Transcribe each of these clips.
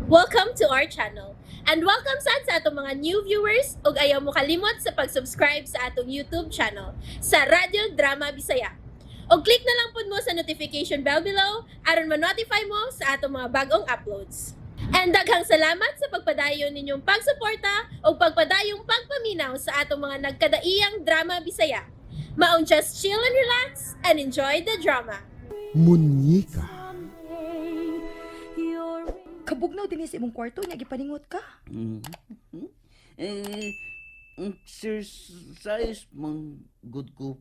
Welcome to our channel. And welcome sad sa atong mga new viewers ug ayaw mo kalimot sa pag-subscribe sa atong YouTube channel sa Radyo Drama Bisaya. Og click na lang pud mo sa notification bell below aron ma-notify mo sa atong mga bagong uploads. And daghang salamat sa pagpadayon ninyong pagsuporta ug pagpadayong pagpaminaw sa atong mga nagkadaiyang drama Bisaya. Maong just chill and relax and enjoy the drama. Munyeka. Kabugnaw din sa imong kwarto nya gipaningot ka. Eh, exercise man gud ko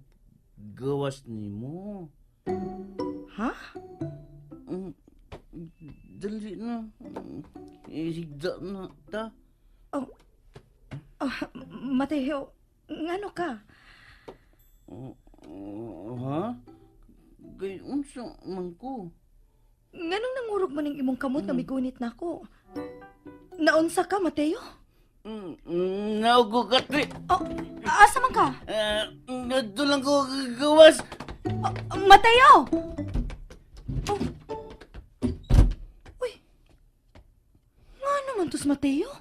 gawas nimo. Ha? Dali na. Higda na ta. Oh. Ah, Mateo, ngano ka? Oh, oh, ha? Kay unsa man ko? Nganong nangurog man ang imong kamot nga migunit nako? Naunsa ka, Mateo? Naugo ka ti. Oh, asa man ka? Eh, ngadto lang ko gawas. Oh, Mateo! Oh. Uy. Nga naman tos, Mateo?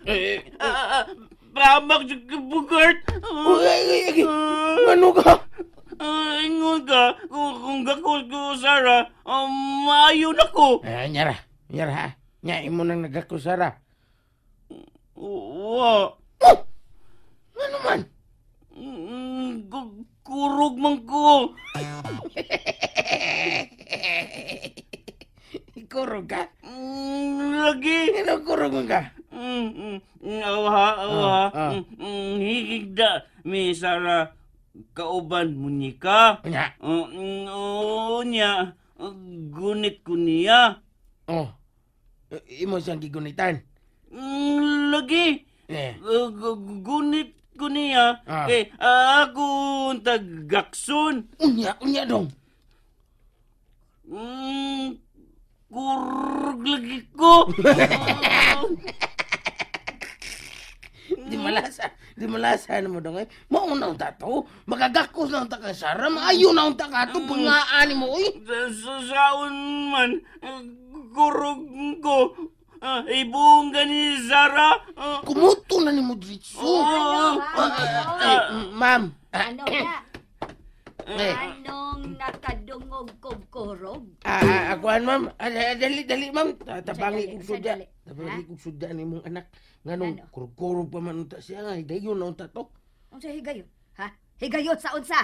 Eh, pamak sa Bugart. Uy, ay, ay, ay. Ano ka? Ah, ingon ka, kung gakos ko, Sarah, maayo na ko. Eh, nyara. Nyara ha. Nya, imo nang nagakusara. Wa. Oh! Ano man? Kurog man ko. Kurog ka? Lagi. Ano kurog man ka? Awa, awa. Ah, ah. Higda, mi Sarah, kauban mo ni ka. Nya. Oo niya, gunit ko niya. Oh. Imo siyang gigunitan. Lagi. Eh. Gunit ko niya. Ah. Eh, ako tagakson. Unya, unya dong. Kurog lagi ko. Di malasa. Di malasa na mo dong eh. Mauna unta to. Makagakos na unta kang Sara. Maayo na unta ka to. Bungaan mo uy. Sa saon man, kurog ko. Ah, ibong gani Zara. Ah, Kumuto na ni mo diretso. oh, Ah, ay, ma'am. Ah, Ano na? eh. Anong nakadungog kog kurog? Ah, ah, akuan ma'am. Ah, ah, dali dali ma'am. Tabangi Sandali, kog sudya. sandali. Tabangi kog sudya ni imong anak. Nganong Ano? kurog-kurog pa man unta siya nga higayon na unta to. Unsa higayon? Ha? Higayon sa unsa?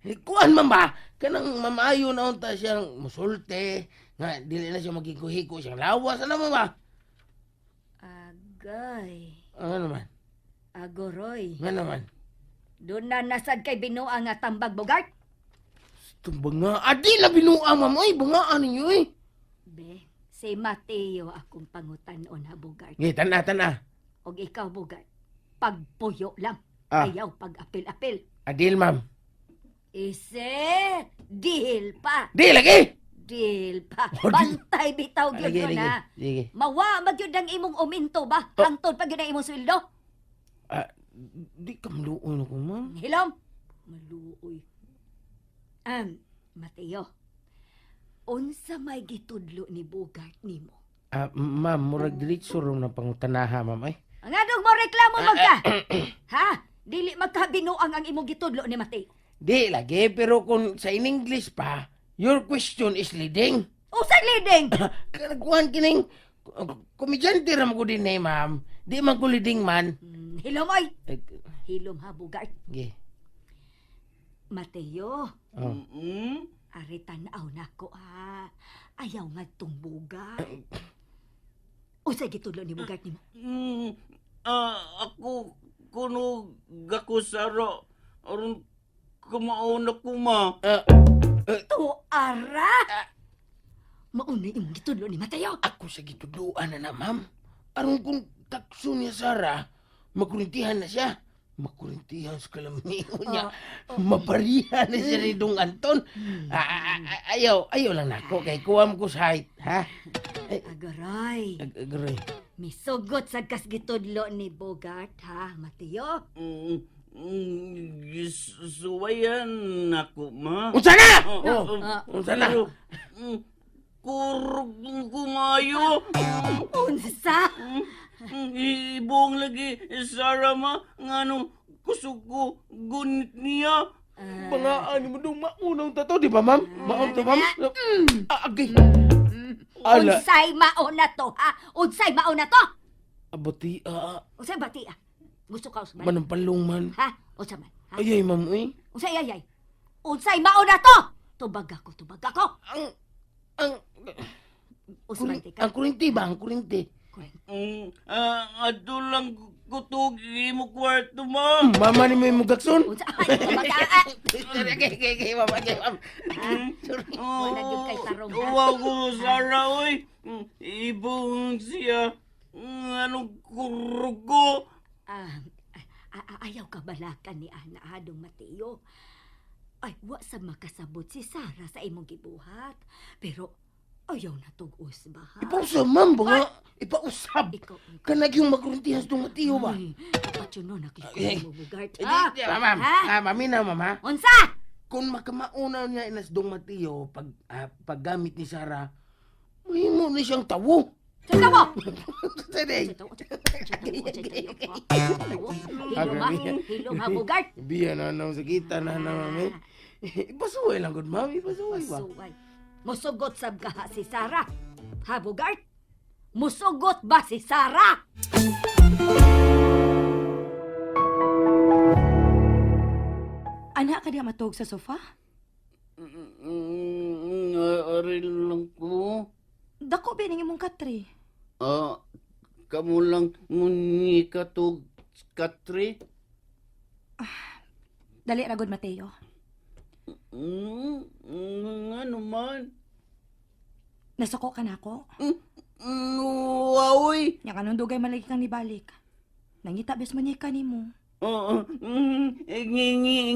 Eh, kuan man ba? Kanang mamayo na unta siyang musulte nga dili na siya magihiko siyang lawas ano mo ba? Agay. Ano naman? Agoroy. Nga naman? Doon na nasad kay binuang nga tambag Bogart. Itong banga. Adi na binuang ma'am. Ay, bungaan ninyo eh. Be, si Mateo akong pangutan-on ha Bogart. Ngi, tana, tana. Og ikaw Bogart, pagpuyo lang. Ah. Ayaw pag-apil-apil. Adil ma'am. Ise, deal pa. Di lagi! Deal pa. Oh, deal. Bantay bitaw gyud Lagi, yun lagi. ha. Sige. Mawa magyud ang imong uminto ba? Oh. Hangtod pa gyud ang imong sweldo. Ah, di ka maluoy na ko ma'am. Hilom. Maluoy. Mateo. Unsa may gitudlo ni Bogart nimo? Ah, ma'am, murag diretso ro na pangutanaha, ma'am ay. Ang adong mo reklamo man ka. Ha? Dili magkabinuang ang imong gitudlo ni Mateo. Di lagi, pero kung sa in English pa, your question is leading. Usa leading. Kanaguan kining komedyante ra mo ko din eh, ma'am. Di man ko leading man. Hilom oy. Eh, Hilom ha Bogart. Ge. Mateo, Oh. Ari tan-aw nako ha. Ayaw ngadtong Bogart. Usa gitudlo ni Bogart nimo? Ah, ako kuno gako Sara aron kumaon na ko ma. Ah, Tuara. Mauna imong gitudlo ni Mateo. Ako sa gituduan na na, ma'am. Aron kung takso niya Sara, makurintihan na siya. Makurintihan sa kalamiho niya. Maparihan na siya ni Dong Anton. Ah, ah, ah, ayaw, ayaw lang nako kay kuha mo ko sa height, ha? Agaray. Agroy. Misugot sa kas gitudlo ni Bogart, ha, Mateo? Gisuwayan ako, ma. Unsa na? Oh, Oh, oh, unsa na? Pero, kurog ko maayo. Unsa? Ibong lagi, Sarah, ma. Nganong kusog ko, gunit niya. Mga ano mo dong maunang tato, di ba, ma'am? Maon to, ma'am? Ah, agay. Ala. Unsay mao na to, ha? Unsay mao na to? Abati, ah, Unsay bati, ah? Gusto ka usman? manampalong man. Ha? Unsa man? Ha? Ay, ay, ma'am, uy. Unsay ay ay? Unsay mao na to? Tubag ako, tubag ako. Ang, ang, Usman ti ka. ang kurinti ba? Ang kurinti. Adto lang kutog imo kwarto, ma. Mama ni may mugakson. Unsa ay tubag ah. Okay, okay, okay, ma'am, okay, ma'am. Sorry. Wala gyud kay tarong, ha? Uwaw ko, Sarah, oy. Ibong siya. Anong kurog ko? Ah, ayaw ka balakan ni Ana Adong Mateo. Ay, wa sa makasabot si Sarah sa imong gibuhat. Pero ayaw na tug-us ba? Ha? Ipausab, ma'am, ba nga? Ipausab. Ikaw, Kanag yung magkurintihan sa Mateo ba? Ay, patsuno na Ay. kay mo bugart. Eh, Ha? di, ma'am, ma'am, Ha? ah, mami na, ma'am, ha? Unsa? Kung makamauna niya inas dong Mateo pag paggamit ni Sarah, mahimo ni siyang tawo. Sa tawo. Sige. Sa tawo. Sa tawo. Sa tawo. Hilom ha. Hilom ha bugart. Biya na na sa kita na na mami. Ipasuway lang gud mami, ipasuway ba? Masuway. Musugot sab ka ha si Sarah. Ha bugart? Musugot ba si Sarah? Ana ka di matog sa sofa? Ari lang ko. Dako ba ning imong katri? Ah, kamo lang munika to katri. Dali ra gud Mateo. Ano man? Nasuko ka nako. Waoy. Nya kanong dugay malagi kang nibalik. Nangita bes man ka nimo. Oo,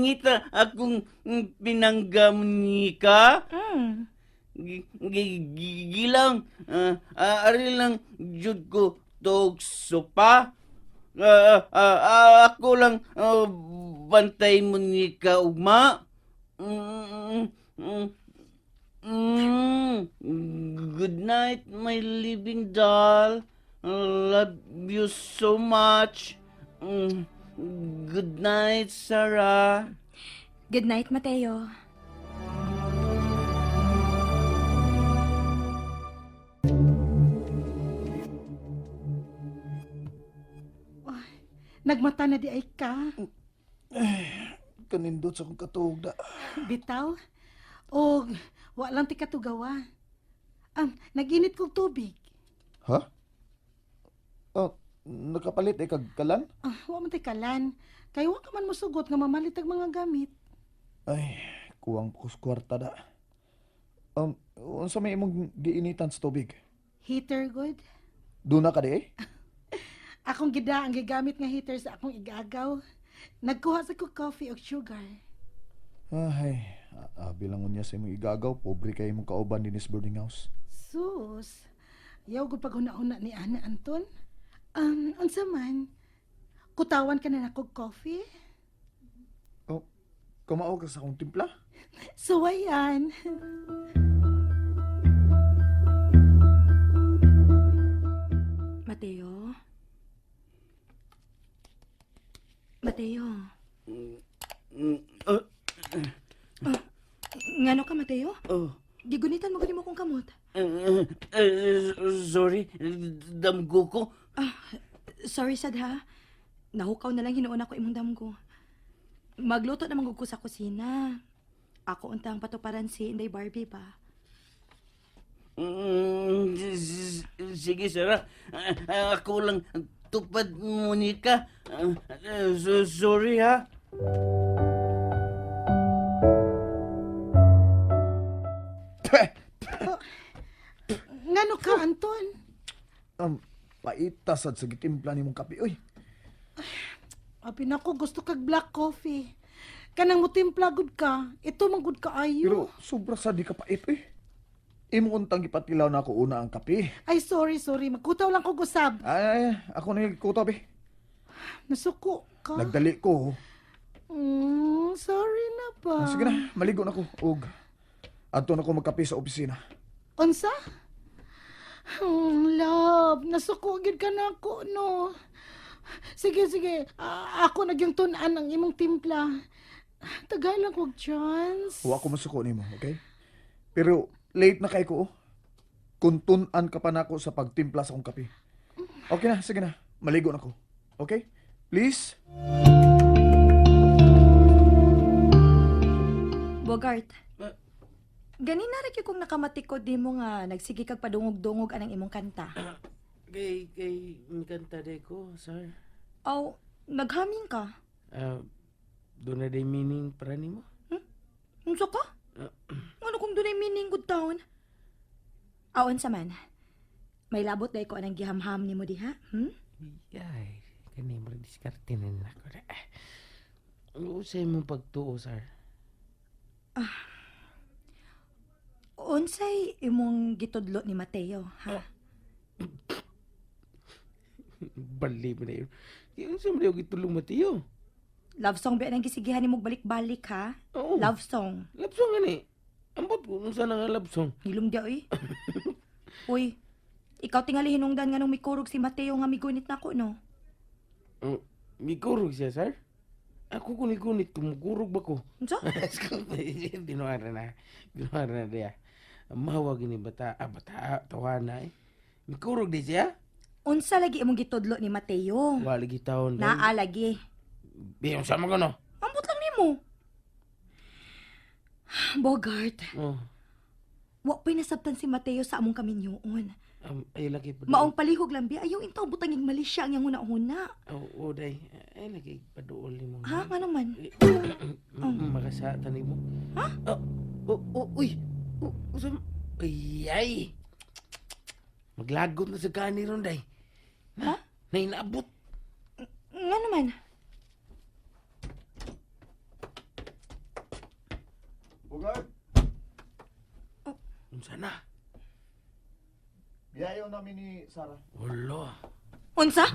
ngita akong pinanggam nika. Gilang, ari lang jud ko tog sopa. Ako lang bantay mo nika ugma. Mm, mm, mm. Good night, my living doll. Love you so much. Good night, Sarah. Good night, Mateo. Nagmata na di ay ka. Kanindot sa akong katuog da. Bitaw. O wa lang ti katugawa. Naginit kong tubig. Ha? Oh, nakapalit ay kag kalan? Ah, wa man ti kalan. Kay wa ka man mosugot nga mamalit ang mga gamit. Ay, kuwang kus kwarta da. Unsa may imong giinitan sa tubig? Heater good. Duna ka di eh? Akong gida ang gigamit nga heater sa akong igagaw. Nagkuha sa ko coffee og sugar. Ay, abi lang unya sa imong igagaw, pobre kay imong kauban dinis boarding house. Sus. Yaw gud paghuna-huna ni Ana Anton. Unsa man? Kutawan ka na nako og coffee? Oh, kamao ka sa akong timpla? Suwayan. Mateo? Mateo? Ah, Ngano ka, Mateo? oh. Gigunitan mo gani mo kong kamot. Sorry, damgo ko. Sorry sad ha. Nahukaw na lang hinuon ako imong damgo. Magluto naman gud ko sa kusina. Ako untang patuparan si Inday Barbie ba. Sige, Sarah. Ako lang tupad Monica. Sorry, ha? Ngano ka Anton? Paita sad sa gitimpla nimong kape oy. Abi nako gusto kag black coffee. Kanang mutimpla gud ka. Ito man gud kaayo. Pero sobra sad di ka pait oy. Imong untang gipatilaw na ako una ang kape. Ay sorry, sorry. Magkutaw lang ko gusab. Ay, ay, ako na yung kutob eh. Nasuko ka. Nagdali ko. Sorry na ba? Ah, sige na, maligo na ko. Ug, adto na ko magkape sa opisina. Unsa? Love, nasuko gid ka na ako, no. Sige, sige. Ah, ako na gyung tun-an ang imong timpla. Tagalan kog chance. Wa ko masuko nimo, okay? Pero late na kay ko. Oh. Kung tun-an ka pa nako sa pagtimpla sa akong kape. Okay na, sige na. Maligo na ko. Okay? Please? Bogart. Ah. Ganina ra gyud kong nakamatikod nimo nga nagsige kag padungog-dungog anang imong kanta. Kay, kanta day ko, sir. Aw, naghamin ka. Ah, doon na day meaning para nimo? Unsa ka? Ah. Ano kung dunay meaning good town? Aon sa man. May labot day ko anang gihamham nimo diha. Ay, kani mo diskarte na nako na. Usay mong pagtuo, sir. Unsay imong gitudlo ni Mateo, ha? Bali mo na yun. Yung sa mga gitulong Mateo. Love song ba nang gisigihan nimo balik-balik ha? Oo. Love song. Love song ani. Ambot ko kung saan nga love song. Hilom dia oy. Uy, ikaw tingali hinungdan nga nung mikurog si Mateo nga migunit nako no. Oh, mikurog siya, sir. Ako kung igunit, kumukurog ba ko? Unsa? Binuara na. Binuara na diya. Mahawag ni bata, ah, bata, tawana eh. Mikurog di siya? Unsa lagi imong gitudlo ni Mateo? Wala gitawon. Naa lagi. Biyong sama ko no? Ambot lang nimo. Bogart, Oh, wa pa'y nasabtan si Mateo sa among kaminyoon. ay lagi pa. Maong palihog lang biya, ayaw intaw butanging mali siya ang iyang huna-huna. Oo, oh, day. Ay lagi paduol ni mo. Ha? Nga naman? Makasata ni mo. Ha? Oh, oh, oh, uy. Oh, usam. Ay, ay. Maglagot na sa gani ron, day. Ha? Nainaabot. Nga naman? Bogart, Unsa na? biyayo namin ni Sarah. Wala. Unsa?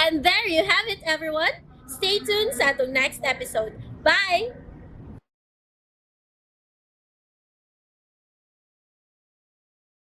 And there you have it, everyone. Stay tuned sa atong next episode. Bye!